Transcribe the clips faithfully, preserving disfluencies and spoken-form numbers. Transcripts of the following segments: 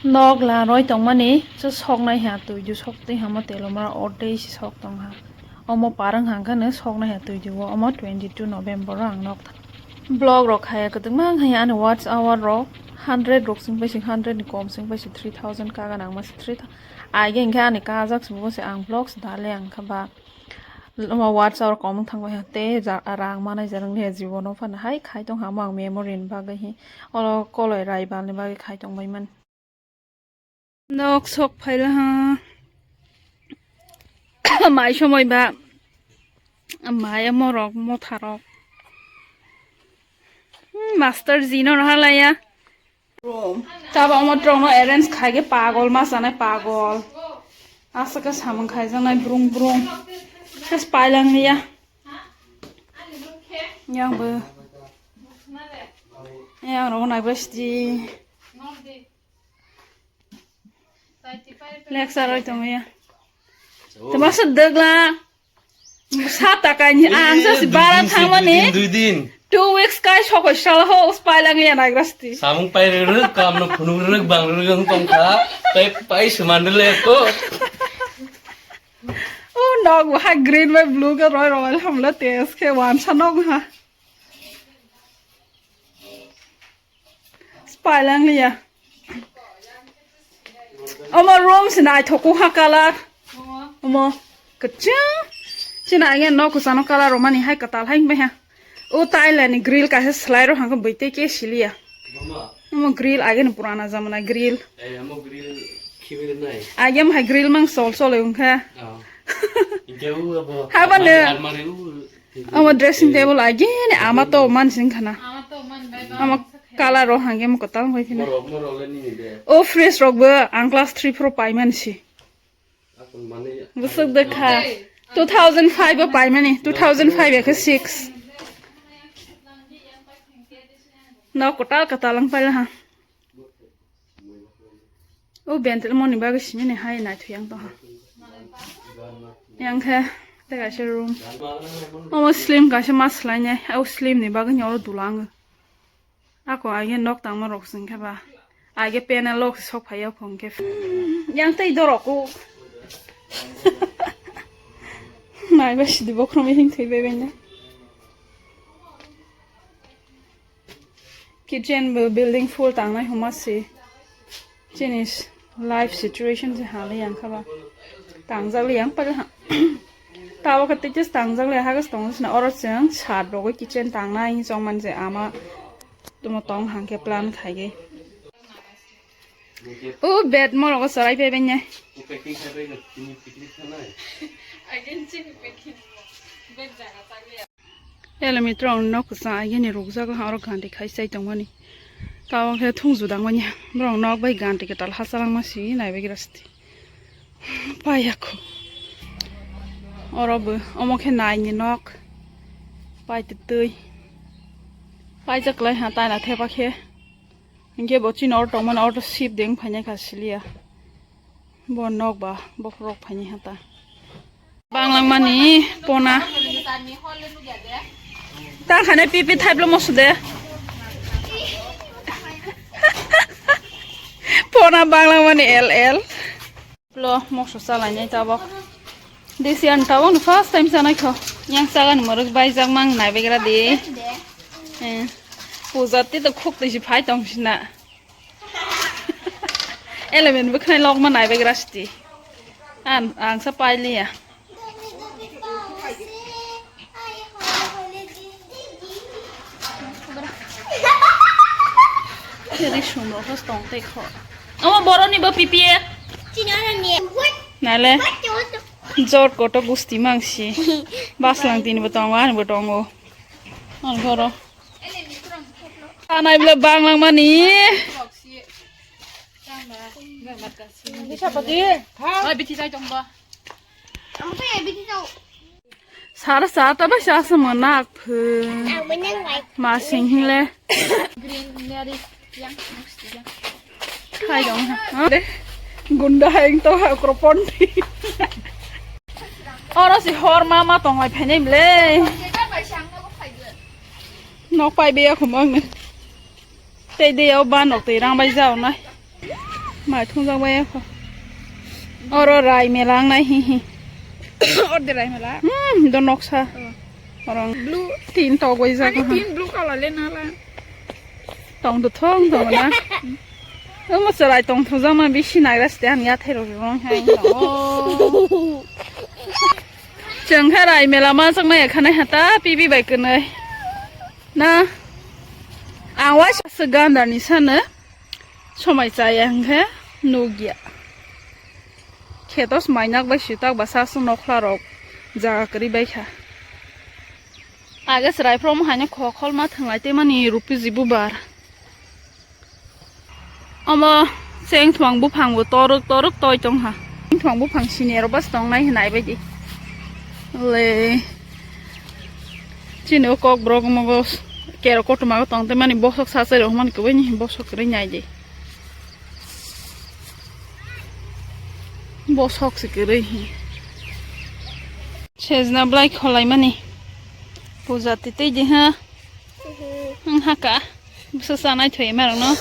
Nok la roi tongmani, se soknai ha twi ju sok twi hamo telo ma ordei si sok tong ha. Omo parang hangkha no soknai ha twi ju o, omo twenty two November o ang nok tha. Vlog rok khaya kwtwkma wng haya ani watch hour rok hundred rok sing pai si, hundred ni kom sing pai si, three thousand kaga nang ma si three thousand. Aige hingkhe ani kajak si bo se ang vlog si dale ang kha ba. Omo watch hour kom wng thang bai ha tei ja-, rang manai je nang le jibono phano hai khai tong ha mo ang memory ni bagwi hi. Olo koloi raibal ni bagwi khai tong bai man. Nok sok phaila ha. Mai somoi ba. Mai morok, motha rok. Hmm, master ji no halaya. Taba omo trok no arrange khai ge pagol ma sanai pagol. Asa ka samung khai janai brung brung. Kas pailang ya. Yang bo. Yang rok nai basti. Lecture roi tong ya. Tama sedek la. Sa taka ni ang sa si bara thangmani. Dui din, dui din. Two weeks kai sokoi sala ho us pailang ya nai grasti. Samung pai rwk, kam no phunuk rwk, bang rwk wng tong kha. Tai pai suman le ko. O nog ha green bai blue ka roi roi hamla tes ke wan sa nog ha. Spailang liya. Omo room si naithok ha color. Omo kwchwng. Chini age nok kwchano color romani hai kwtal hai wngbai ha. O tailani grill kaisa slide rok hangkhe bwitwi ke siliya. Mama. Omo grill age ni purana jamana grill. Eh, omo grill khibir nai. Age mo hai grill mang sol sol wngkha. Oh. Hingke u abo. Haba ne. Almari, almari u. Omo dressing table age ni ama to man sing khana. Ama to man bai ba. Ama color ro hangke mo kwtal wngkha. Moro, moro le nini de. O fresh rok bo ang class three four paimani si. Bwswk de kha. Two thousand five o paimani, two thousand five ya khe six. No kwtal kwtal ang paila ha. O bentel moni bagwi simini hai naithok yang tong ha. Yang khe tei kaisa room. Omo slim kaisa ma swlainai. O slim ni bagwi ni oro dulango. Ako age nok tangma rok sing khe ba. Age panel lok sok phai ya khong khe. Yang tei dorok o. Nai ba sidi bokhrom hing thwi bai bai na. Kitchen bu-, building full tangnai homa si. Chini life situation se hali yang kha ba. Tangjak li yang pal ha. Tawa kha tei just tangjak li ha gas tong sina oro chwng sat rogwi kitchen tangnai hinwi chong man je ama tumo tong hang khe plan khai ge. O bed mo rogo sorai pe benya. Again chini packing. Bed jaga chak li. Ele mitrok nok kwchang agini rukjago ha oro ganti khai chai tongmani. Tabok khe thung judangmani borok nok bai ganti kwtal ha chalangma simi naibagra siti. Pai yakho. Oro bo omo khe naini nok. Pai twi twi. Paijak lai ha taina thepa khe. Hinkhe bo chini oro tongmani oro sip deng phainai kha siliya. Bo nok ba bokhorok phaini hata. Banglangmani pona. Ta khane pipi thaiplo mosude. Pona banglangmani L L. Lo mokso chalainai tabok. Desi ang tabok no first time chanai kho. Yang chagan morok baijak mang naibegra di. Eh. Puja ti to khuk tisi phai tong sina. Eleven bwkhwnai lokma naibagra siti. An, ang sa pailiya. Khe risum rok tong tei kho. Omo boroni bo pipi e. Nale. Jor koto gusti mangsi. Baslang tini bo tongo, ani bo tongo. Ang goro. Anai bile banglang mani. Oi, bithi jai tong ba. Sara sata bai sasa manak phe. Ma sing hile. Green neri yang. Khai dong ha. De. Gunda haing to ha kroponti. Oro si hor ma ma tong lai phainai mle. Nok pai be ya khumang ne. Tei de o ba nok tei rang bai jao nai. Mai thungjak bai kho. Oro rai mela ang nai hi hi. Orde rai mela. Hmm, do noksa. Oh. Orang blue. Tin tok bai jak. Ani ha. Tin blue color le nala. Tong do thong tong na. Omo chwrai tong thong jak ma bisi nagra ste han ya thai rok rong hai. Oh. Chwng khe rai mela ma jak nai khanai hata pibi bai kwnai. Na. Ang waisa se gandar ni sana. Somai chaya hwnkhe nukya. Khetos mainak bai sitak ba saswk nokhla rok jaga kwrwi bai kha. Age chwrai phrom haino khokhol ma thwnglai tei mani rupi jibu bar. Omo chengthwng buphang bo torok torok toi tong ha. Chengthwng buphang sini ero bas tong nai hinai bai di. Le. Chini o kok borok mogo kero kotorma o tong tei mani bosok sasai rok mani kwbui ni bosok kwrwi nai di. Bosok se kwrwi hi. Sejna bwlai kholai mani. Puja twi twi di ha. Wng haka. Bwsa chanai thoi ma rok no.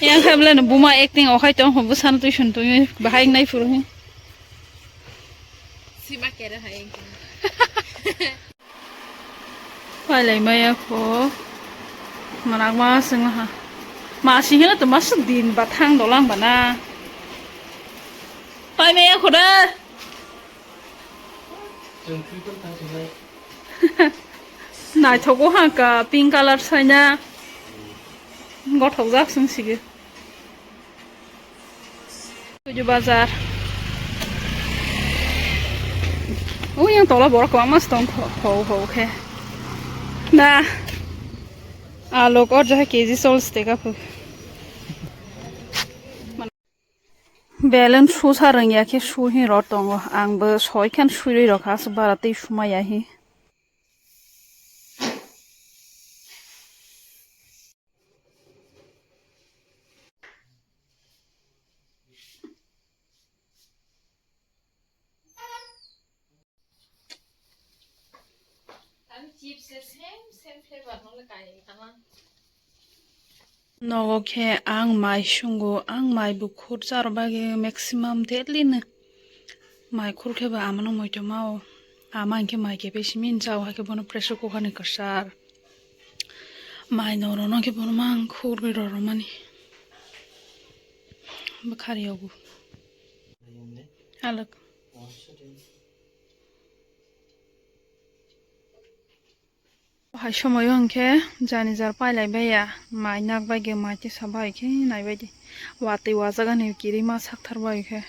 Yang kha bwlai no buma acting o khai tong ho bwsa no twi sun twi bahai nai phuru hi. Sima kere hai. Pailai maya kho. Manak ma sing ha. Ma sing hela to mas din bathang dolang bana. Pai maya kho da. Naithogo ha ka pink color saina. Gothok jak sing sigi. Tuju bazar. O yang tola borok kwbangma se tong kho, kho, kho khe. Na. Alok or jaha K G sol ste ka phu. Belen su sa rwngya khe su hi ro tongo. Ang bo soi khan sui rwi rokha, aswk bara tei sumaya hi. Nogo khe ang mai sungo, ang mai bo khur charo bagwi maximum daily no mai khur khe bo amano moito mao. Ama hinkhe mai khe besi min chao, hakhe bono pressure cooker ni kwchar. Mai noro no khe bono mang khurwi roro mani. Bwkhari yogo. Alak. Hai somoyo hinkhe jani jar pailai baiya. Mai nak bai ge mai tisa bai khe nai bai di. Watwi wajaga ni kiri ma sakthar bai khe.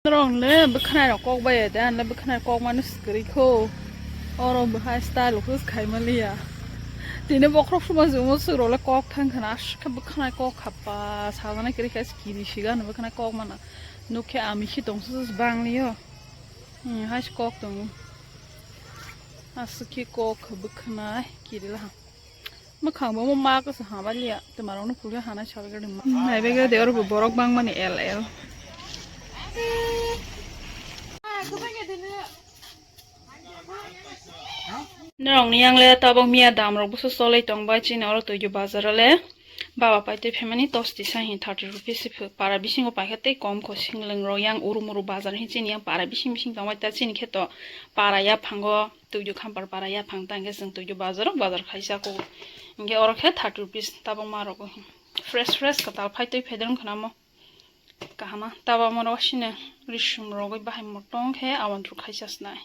Norok le bwkhanai rok kok bai de, ang le bwkhanai kok mano swkri kho. Oro bwhai style khe khai maliya. Tini bokhorok suma jumo swk rok le kok thang khana, aswk khe bwkhanai kok khapa, sajana kiri khe kiri siga no bwkhanai kok mana. Nuk khe ami si tong su bang liyo. Hmm, hai kok tongo. Aswk khe kok bwkhanai kiri la. Mwkhang bo ma kasa ha baliya, twmarokno kulya hana salgari ma. Naibe gade oro bo borok bangmani L L. Norokni yang le tabok miya dam rok bwsa cholai tong bai chini oro Tuijo bazar o le. Baba paitwi phaimani tosti sa hin thirty rupees se phu-, para bisingo paikha tei kom kho singlwng rok yang uru muru bazar hin chini yang para bising bising tong bai ta chini khe to para yaphango. Tuidu khampar para yaphang tang khe chwng tuidu bazar o bazar khaisa kok. Hinkhe oro khe thirty rupees tabok ma rogo. Fresh fresh kwtal phai twi phai dwng khwnamo. Kahama tabok ma rogo sini risum rogwi bahai motong khe awantru khaisa snai.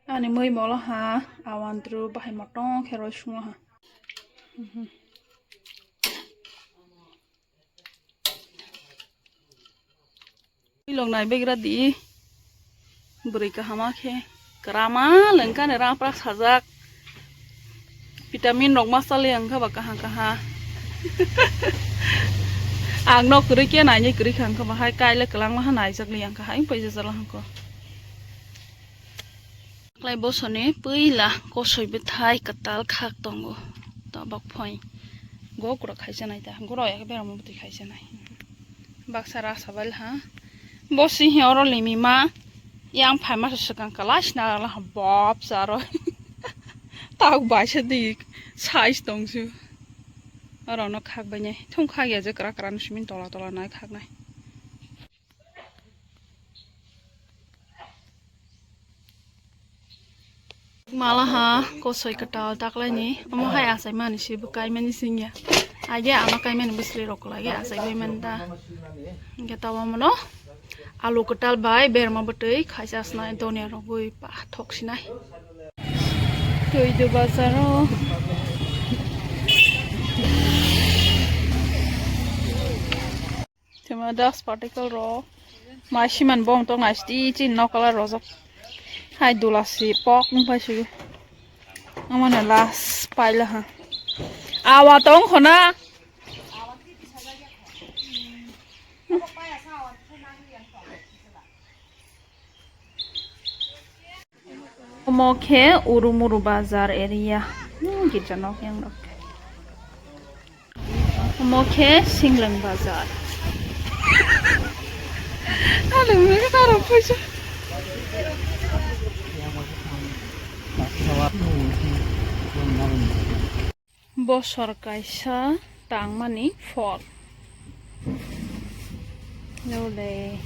Ani mui molo ha awantru bahai motong khe roi sungo ha. Mhm. Ilok nai begra di. Bwrwi kahama khe. Kwrama lengkani raprak sajak. Vitamin rok ma chali ang kha ba kaha kaha. Ang no kwrwi khe nainai kwrwi kha ang kha ba hai kaile kwlangma ha naijak li ang kha hai paisa jala hangko. Klai bosoni puila kosoi bwthai kwtal khak tongo. Tabok phoi. Gokro khaisanai ta. Goro ya beramo bwtwi khaisanai. Baksa rasa bal ha. Bosi hi oro limi ma. Yang phai masa swkang kwlai sna la ha bop charo. Tabok baisa di size tongsu. Oro no khak bai nai. Thung khak ya je kra kra no simi tola tola nai khak nai. Mala ha kosoi kwtal taklaini, omo hai achai mani se bo kaimani singya. Age ama kaimani bwsli rok lage achai bai mani da. Hingke tabo mono alu kwtal bai berma bwtwi khaisa snai donia rogwi pa thok sinai. Twi do bazaro. Tema dust particle rok. Mai siman bong tong nai sti chin no color rojak. Hai dula si pok nung pai sugi. Amana last paila ha. Awa tong khona. Omo khe Urumuru bazar area. Hmm, girja nok yang rok. Omo khe Singleng bazar. Alo, mega taro puisa. Bosor kaisa tangmani phol. Nole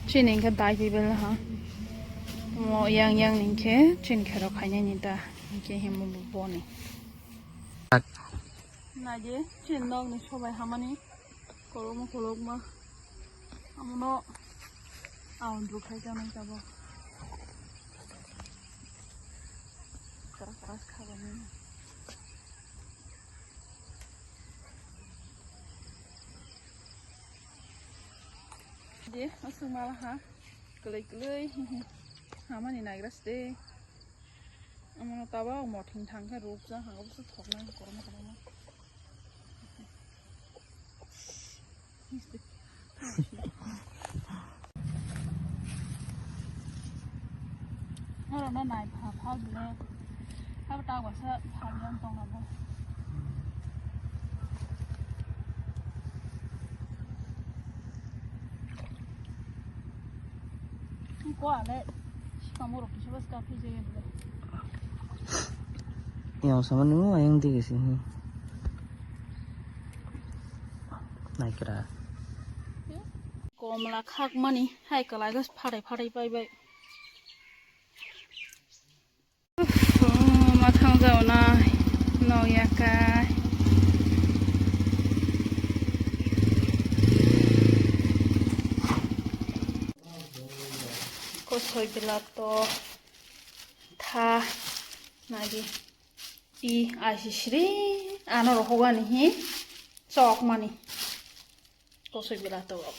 chini hingke dai bibel ha. Mo yang yang ni hingke chini khero khainani da hingke himo boni. Naidi chini nokni sobai hamani. Kolokma kolokma. Amono aundru khai janai tabo. Kara kara khabani. Je aswk mala ha. Kwlwi kwlwi. Hamani nagra se. Omo tabo mothing thang khe rukjak, hango bwswk thoknai kormo kormo. Oro no nai pha pha bile. Abo ta wasa pha yang tong abo. Ko ale sikamo rok kisa bas ka phi je bile. Yang sama nunggu ayang tiga sih. Naikra. Komla khakmani hai kwlai gos pharai pharai pai bai. Uff, ma thang jao nai. Nok yakai. Kosoi bilato. Tha. Nagi. I aisi sri ano rohogani hi chok mani kosoi bilato rok.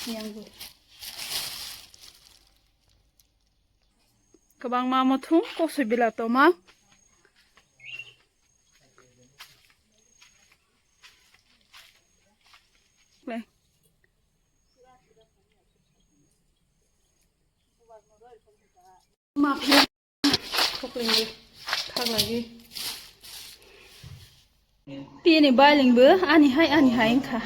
Yang bu. Kwbangma muthung kosoi bilato ma. Le. Mafia. Khoklengwi khaklagwi. Pini bailingbo ani hai, ani hai wngkha.